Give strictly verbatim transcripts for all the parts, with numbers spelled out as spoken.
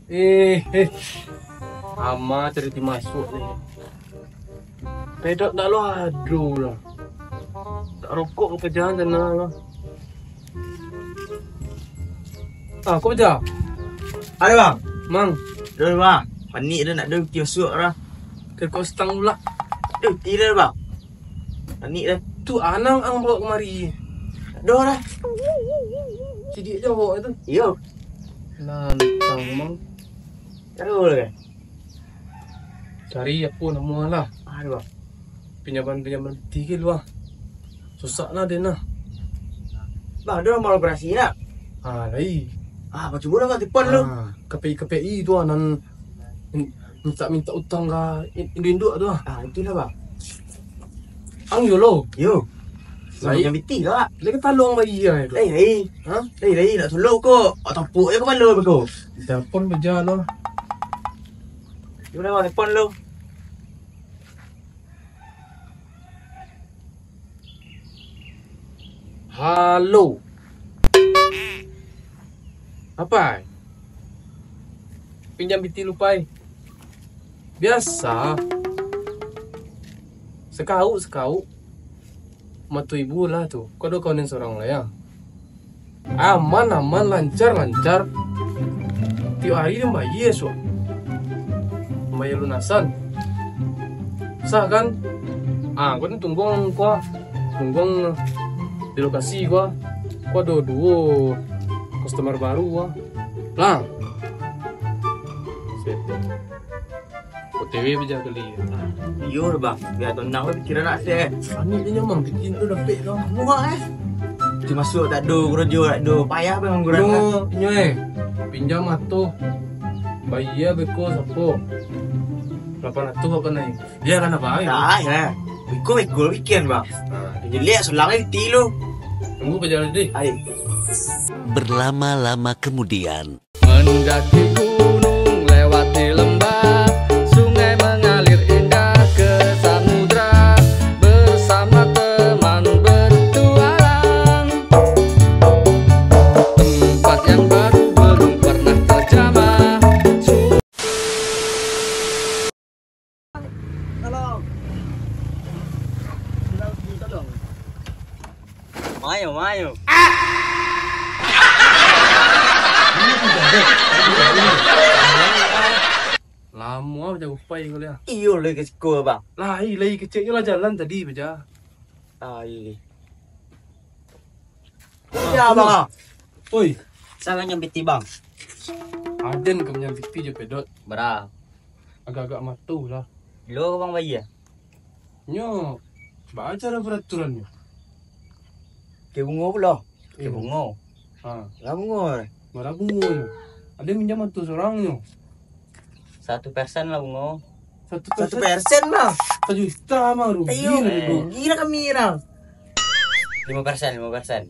Eh, eh. Ama cari ti masuak ni. Pedot dak lo ado lah. Tak rokok ka pajalan sana lah. Ah, kau paja? Ada, Bang. Mang. Ada, Bang. Panik dah nak ada ti masuak lah. Kau setang pula. Ada ti dah, Bang. Panik dah. Tu anang ang bawa kemari. Dah lah. Sidik je bawa tu. Iyo. Nantang, Mang. Tahu lah kan? Cari apo namo lah. Aduh, Bang. Pinjaman-pinjaman ti ke lu ah. Susah lah den nah. Bang, ada nomor operasi nak? Ah, lai. Ah, bacubo dah kat depan lu. Ah, K P I, K P I tu ah, nan min-, minta-minta utang ka in-, induak-induak tu ah. Ah, itulah, Bang. Ang yo lo. Yo. Lai. Yang piti lah. Lai ka tolong bagi ya itu. Lai, lai. Ha? Lai, lai, nak tolong ko. Atau puk je kepala beko. Telepon beja lo. Gimana, Bang? Telepon lo. Halo. Apo? Pinjam piti lu pai. Biasa. Sakauk-sakauk. Matuih bulah tu. Kau ado kawan nan surang lah ya. Aman-aman, lancar-lancar. Tiok hari den bayia suak. Bayia lunasan. Sah kan? Ah, kau ni tungguang kau. Tungguang di lokasi kau. Kau ado duo customer baru kau. Lah. Sip. O T W baja kali. Iyo, Bang. Bia tonang lah pikiran nak sek. Panik den nyo, Mang. Piti tu dapek tu. Muak, eh. Ti masuak tak ado, karajo tak ado. Payah memang kurang. Nyo, nyo, eh. Pinjam ato. Bayia beko sapo? Lapan ratuih apo naiak? Bia kan apo? Dah, ya. Beko, beko bikin, Bang. Ah. Jadi, lihat sulang ni ti lu. Tunggu pajalan deh. Ayo. Berlama-lama kemudian. Mendaki gunung, lewati lembah, sungai mengalir indah ke samudra, bersama teman bertualang. Tempat yang baru belum pernah terjamah. Su- Mayo, mayo. Lamo ah bajago pai kau liah. Iyo, lai ka siko, Bang. Lai, lai keceknyo lah jalan tadi baja. Ah, iyo. Iyo, Bang. Oi. Salah nyambiti, Bang. Aden ka manyambiti jo pedot. Bara. Agak-agak mato lah. Lo, Bang, bayia? Nyo, baa cara paraturannyo? Ke bungo pulo. Ke bungo. Ha. Lah bungo. Bara bungonyo? Ado minjam ato surang nyo. Satu persen lah bungo. Satu persen? Satu persen, Bang. Sajuta, Bang, rugi. Ayo, lah, rugi lah kami, Bang. Limo persen, limo persen.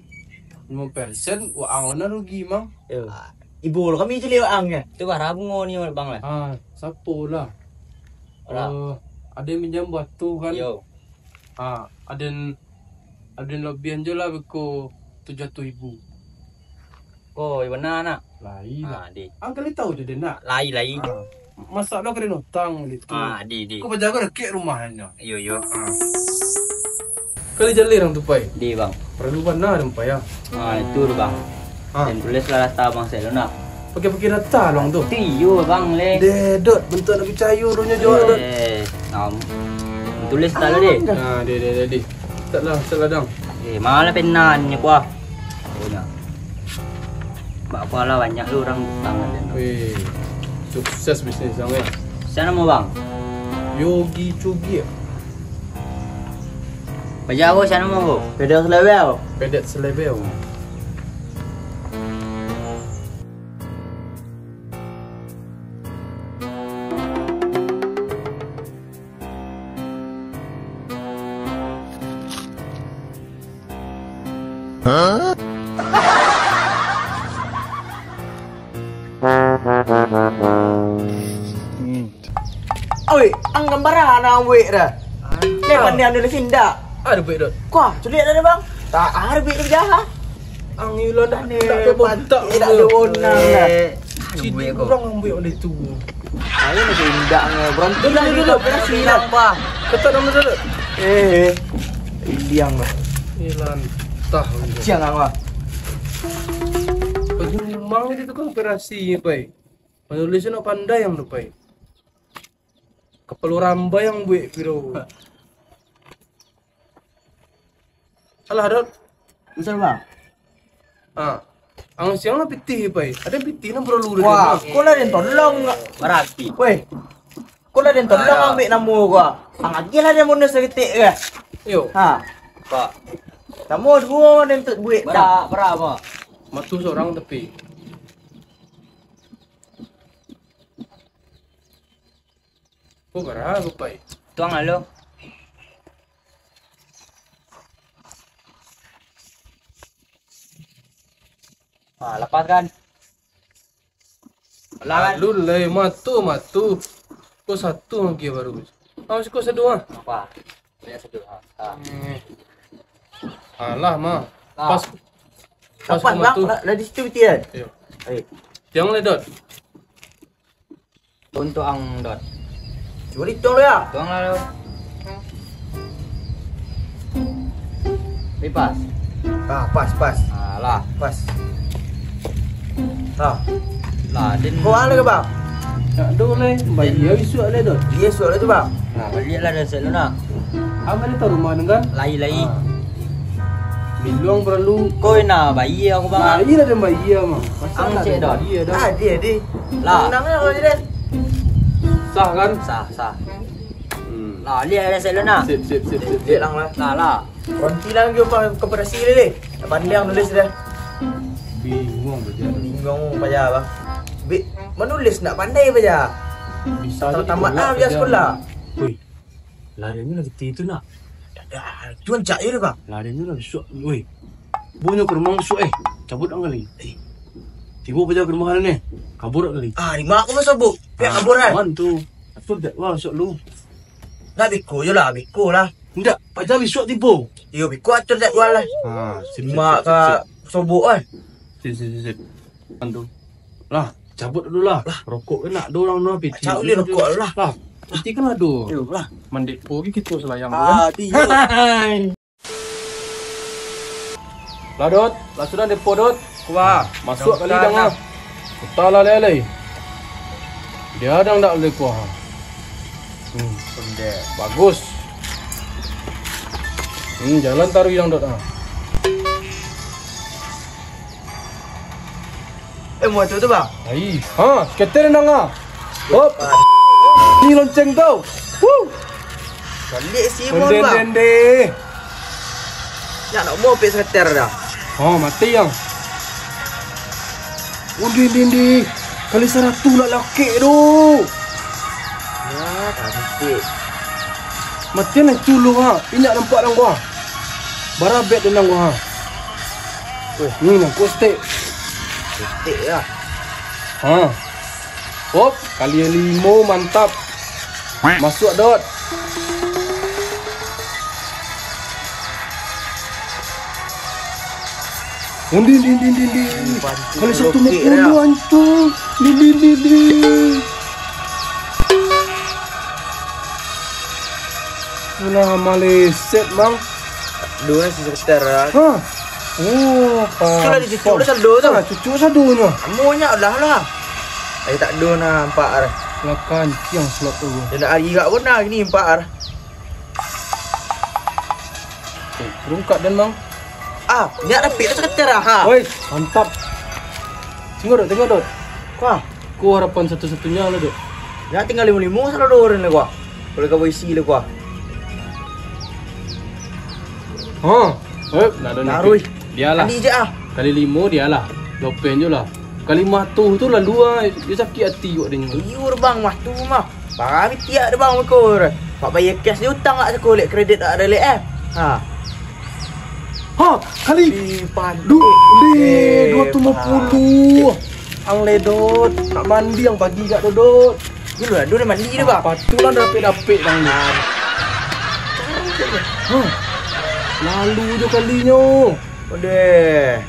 Limo persen, waang lah rugi, Bang. Yo. Ibo lo kami caliak waang nyo. Tu bara bungo ni, Bang, lah? Ah, sapo lah? Bara. Eh, ado minjam buah tu kan? Yo. Ah, aden, aden labiahan jo lah beko tujuah ratuih ribu. Oh, iyo bana nak. Lai lah. Ah, di. Ang kali tahu jo den nak. Lai, lai. Ah, masak lo ka den utang di tu. Ah, di, di. Ko pajago dakek rumahnyo. Iyo, iyo. Ah. Kali jaleh urang tu pai. Di, Bang. Paralu bana den pai ah. Ah, itu tu, Bang. Ah. Den tulis lah data Bang sek tu nak. Pakai-pakai data urang tu. Ti iyo, Bang, leh. Deh, dot, bantuak nak picayo urang nyo jawab dot. Eh, nam. Tulis tak lah, deh. Ah, deh, deh, deh, deh. Tak lah, tak lah, dang. Eh, ma lah pena nyo kuah. Oh, nyo. Bak kuah lah banyak tu urang utang kan. Weh, sukses bisnis ang, eh. Sia namo, Bang? Yogi Cugiak. Paja ko, sia namo ko? Pedek Selebel. Pedek Selebel. Oi, ang gambaran awek dah. Ado. Pandai anu lesi ndak? Ado buek, Dot. Kuah, culik dah, Bang. Tak ado buek tu jahat. Ang ilan dah, ado, tak ado bontak, tak ado bonang dah. Ado buek ko. Urang buek oleh tu. Ayo, nak indak nge, berhenti lah di operasi lah. Ketat nama tu, Dot. Eh, indiang lah. Ilan tah. Ciang apa? Memang itu kan operasi, Pai. Manulis nak pandai ang tu, Pai. Kapalo rambai ang buek piro. Alah, Dot. Misal, Bang. Ah. Ang siang lah pitih, Pai. Ado pitih nan paralu. Wah, kau lah den tolong. Barati. Weh. Kau lah den tolong ambiak namo gua. Ang agiah lah den bonus saketek ke? Yo. Ha. Pak. Namo duo den tu buek. Bara, bara, Pak? Matu sorang tapi. Oh, bara ko, Pai? Tuang alo. Ah, lapas kan? Alah kan? Alun lai, matu, matu. Ko satu lagi baru. Awas ko sadu ah. Apa? Banyak sadu. Ah. Eh. Alah, mah. Ah. Pas. Pas, Bang. Matu. Lah, lah di situ, Tian. Iyo. Baik. Tiang lai, Dot. Untuak ang, Dot. Cubo dituang lu, ya. Tuang lah lu. Ni pas. Ah, pas, pas. Ah, lah. Pas. Ah. Lah, den. Kau mana ke, Bang? Tak ada lah. Bayar bisuak lah, Dot. Iya, suara tu, Bang. Nah, baliak lah dari situ nak. Abang ni tahu rumah tu kan? Lai, lai. Ah. Biluang paralu. Kau nak bayar aku, Bang? Nah, iyalah dan bayar mah. Ang cek dah. Iya dah. Ah, dia, dia. Lah. Tenang lah kalau dia. Sah kan? Sah, sah. Hmm. Lah, lihat ada selon lah. Sip, sip, sip, sip, sip. Lihat lang lah. Lah, lah. Berhenti lah lagi apa koperasi ni, leh. Tak pandai nulis dah. Bingung baja. Bingung baja, Bang. Bi-, menulis nak pandai baja. Bisa. Tamat lah dia sekolah. Wih. Lariannyo lah kito tu nak. Dah, dah, tu rancak je tu, Bang. Lariannyo lah bisuak, woi. Bonyo ka rumah bisuak, eh. Cabut ang kali. Eh. Tibo paja ka rumah ni. Kabur ang kali. Ah, di mak aku masa bu. Pihak kabur kan? Man tu. Atur dak lah bisuak lu. Nak biko je lah, biko lah. Ndak, paja bisuak tibo. Iyo, biko atur dak lah. Ha, sip, sip, mak sip, sip, ka sobok kan. Sip, sip, sip, sip. Man tu. Lah, cabut dulu lah. Lah. Rokok kan nak ada orang tu, piti. Cabut dulu rokok lah. Lah, piti kan ada. Yo lah. Mandepo lagi kita selayang tu kan. Ah, tiyo. Lah, Dot. Lah sudah depo, Dot. Kuah. Masuk kali dah, ah. Kota lah lelei. Dia dah ndak boleh kuah. Hmm. Bagus. Hmm, jalan taruih yang Dot, ah. Eh, muat tu, tu, Bang. Ai. Ha, skater nang ah. Hop. Ni lonceng tu. Wuh. Balik si Mon, Bang. Dende. Nak, nak mau pek skater dah. Oh, mati yang. Undi, undi, undi. Kali saratu lah lakek tu. Ya, cantik. Matian lah culu ha. Inyak nampak nang gua. Barabet tu nang gua ha. Weh. Ni nang kostek. Kostek lah. Ha. Hop, kali limo, mantap. Masuk, Dot. Undi, undi, undi, undi, undi. Bantu. Kali satu lokek, lima puluh ya. Antu. Undi, undi, undi, undi. Alah, maleset, Bang. Dua si sekitar lah. Hah? Oh, apa? Sudah dicucuk, sudah saldo tu. Ah, cucuk saldo nyo. Amonyo lah lah. Ai tak do nampak lah. Lah kancing slot tu. Dia nak hari gak pun dah gini nampak lah. Eh, rungkak dan, Bang. Ah, nyak dapik tu seketir ah, ha. Woi, mantap. Tengok, Dot, tengok, Dot. Kuah. Ko harapan satu-satunya lah, Dot. Nyak tinggal limo-limo salah dua orang lah, kuah. Kalau kau isi lah, kuah. Ha. Eh, nak ada Taruih. Nanti. Dialah. Andi je ah. Kali limo dialah. Lopen je lah. Kali matuh tu lalu ah, dia sakit hati awak dengar. Liur bang, matuh mah. Parah mitiak tu bang, ukur. Pak bayar cash je utang awak sako, lek kredit awak ada lek eh. Ha. Ha, kali. Ih, pantik. Du-, deh, Eh, dua ratus lima puluh. Ang ledot, nak mandi ang pagi gak dodot. Dulu lah, dulu mandi tu bang. Apa tu lah dapik-dapik bang ni. Huh. Lalu je kalinyo. Odeh.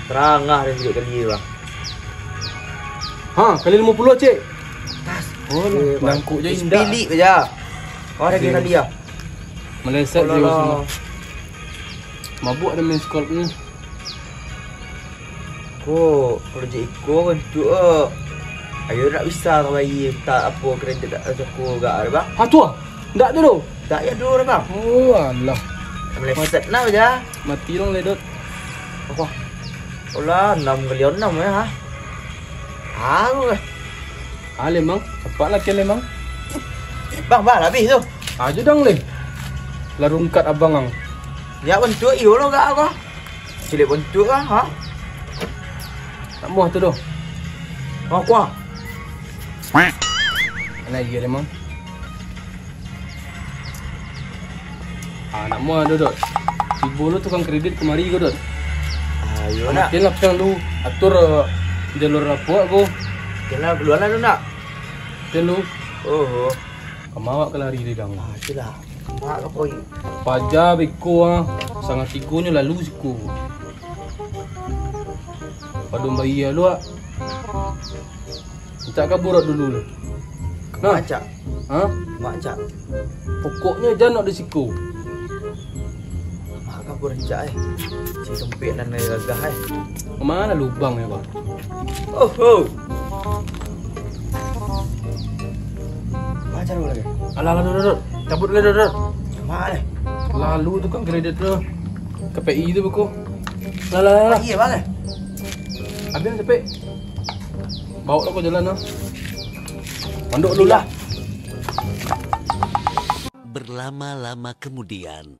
Terangah dia sikit kali bang. Ha, kali lima puluh cek. Tas. Oh, Eh, nangkuk je indak. Bilik je. Oh, ada Okey. Kali ya. Meleset Alah je lah. Mabuk ada main skop ni. Ko, kalau je iko kan tu, eh. Ayo nak bisa ka bayi tak apa kredit tak sako gak ada bang. Ha tu ah. Ndak tu tu. Tak ya dulu bang. Oh alah. Meleset nak aja. Mati dong ledot. Apa? Olah enam kali enam ya ha. Aku eh. Ah, lemang, cepat lah kian lemang. Bang, bang, habis tu. Aja dang leh. Lah rungkat abang ang. Ya bentuk iyo lo gak aku. Cilik bentuk lah, ha? Tak muah tu doh. Oh, kuah. Anak iya lemang. Ah, nak mua tu, Dot. Tibo lu tukang kredit kamari ko, Dot. Ah, iyo nak. Makin lah piang lu atur, eh, jalur rapuak ko. Kena keluar lah tu nak. Piang lu. Oh. Kama awak ka lari di dang. Ah, itulah. Mak ka poi. Paja beko ah. Sanga tigonyo lalu siko. Padum bayi lu ah. Cak kabur dulu lu. Nah. Macak. Ha? Macak. Pokoknyo jan nak di siko. Mak kabur cak eh. Si sempit nan gagah eh. Kemana lubang ya, Bang? Oh, oh. Macam mana lagi? Alah, alah, Dot, Dot. Cabut dulu, Dot, Dot. Kemana? Lalu tu kan kredit tu. Ke P I tu beko. Lah, lah, lah, lah. Iya, Bang eh. Habis sampai. Bawa lah kau jalan lah. Mandok dulu lah. Berlama-lama kemudian.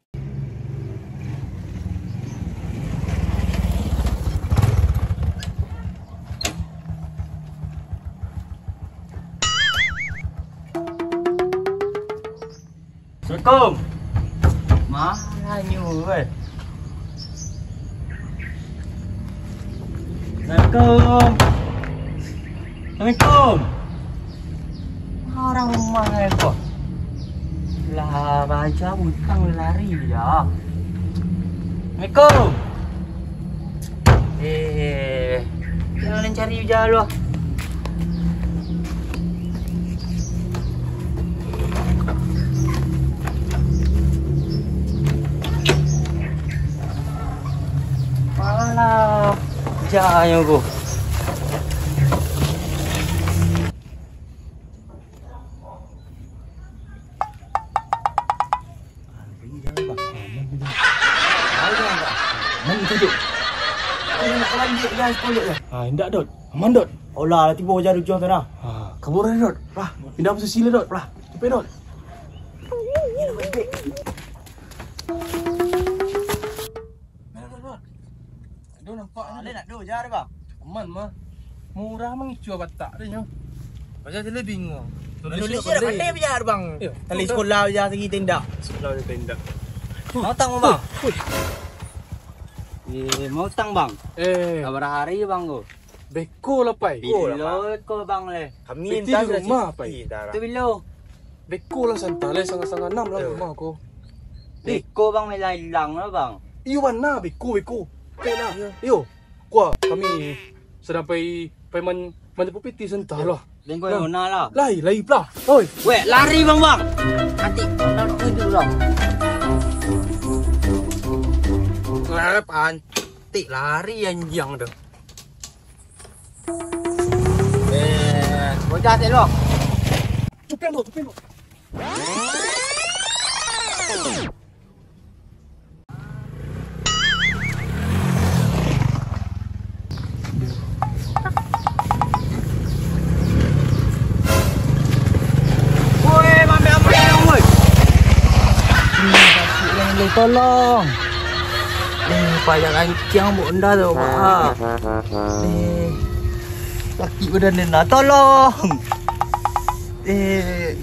Assalamualaikum. Malah nyo, weh. Assalamualaikum. Assalamualaikum. Urang rumah eh ko. Lah baja utang lari ja. Assalamualaikum. Eh, jangan cari ja lu ah. Alah, janyo ko. Aman tu, Dot. Ah, indak, Dot. Aman, Dot. Olah, lah tibo jar ujung tu nah. Ah, kabur lah, Dot. Lah, pindah posisi lah, Dot. Lah, capek, Dot. Mana, Dot, Dot? Aduh, nampak ni. Ada nak dua jar, Bang? Aman mah. Murah mah ngicu batak dia nyo. Macam tu lebih bingung. Indonesia dah pandai biar, Bang. Yo, tali sekolah biar segi tenda. Sekolah biar tenda. Mau utang, Bang? Ui. Eh, mau utang, Bang? Eh. Sabaraha hari, Bang, ko? Beko lah, Pai. Bilo ko, Bang, leh? Kami di rumah, Pai. Tu bilo. Beko lah santai lah, sanga-sanga anam lah rumah ko. Beko, Bang, mela ilang lah, Bang. Iyo, bana, beko, beko. Pai lah. Iyo. Iyo. Kua, kami sadang pai, pai man-, manjapuik pitih santa lah. Bengkok yang mana lah? Lai, lai pula. Oi. Weh, lari, Bang, Bang. Nanti, nanti dulu lah. Lari, pantik lari anjing tu. Eh, bocah elok. Cupian tu, cupian tu. Woi, mamik apa yang, woi? Tolong. Eh, payah rancang buek onda tu, Mak. Eh, sakik badan den lah. Tolong. Eh,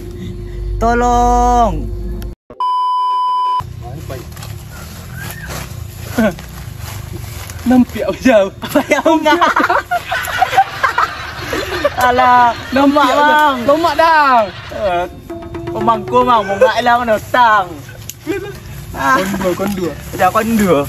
tolong. Nampak jauh. Payah bungak. Alah, nampak, Bang. Lomak, Dang. Eh, pemangku, Bang. Bungak lah, mana utang. Ah. Kondua, kondua. Dah kondua.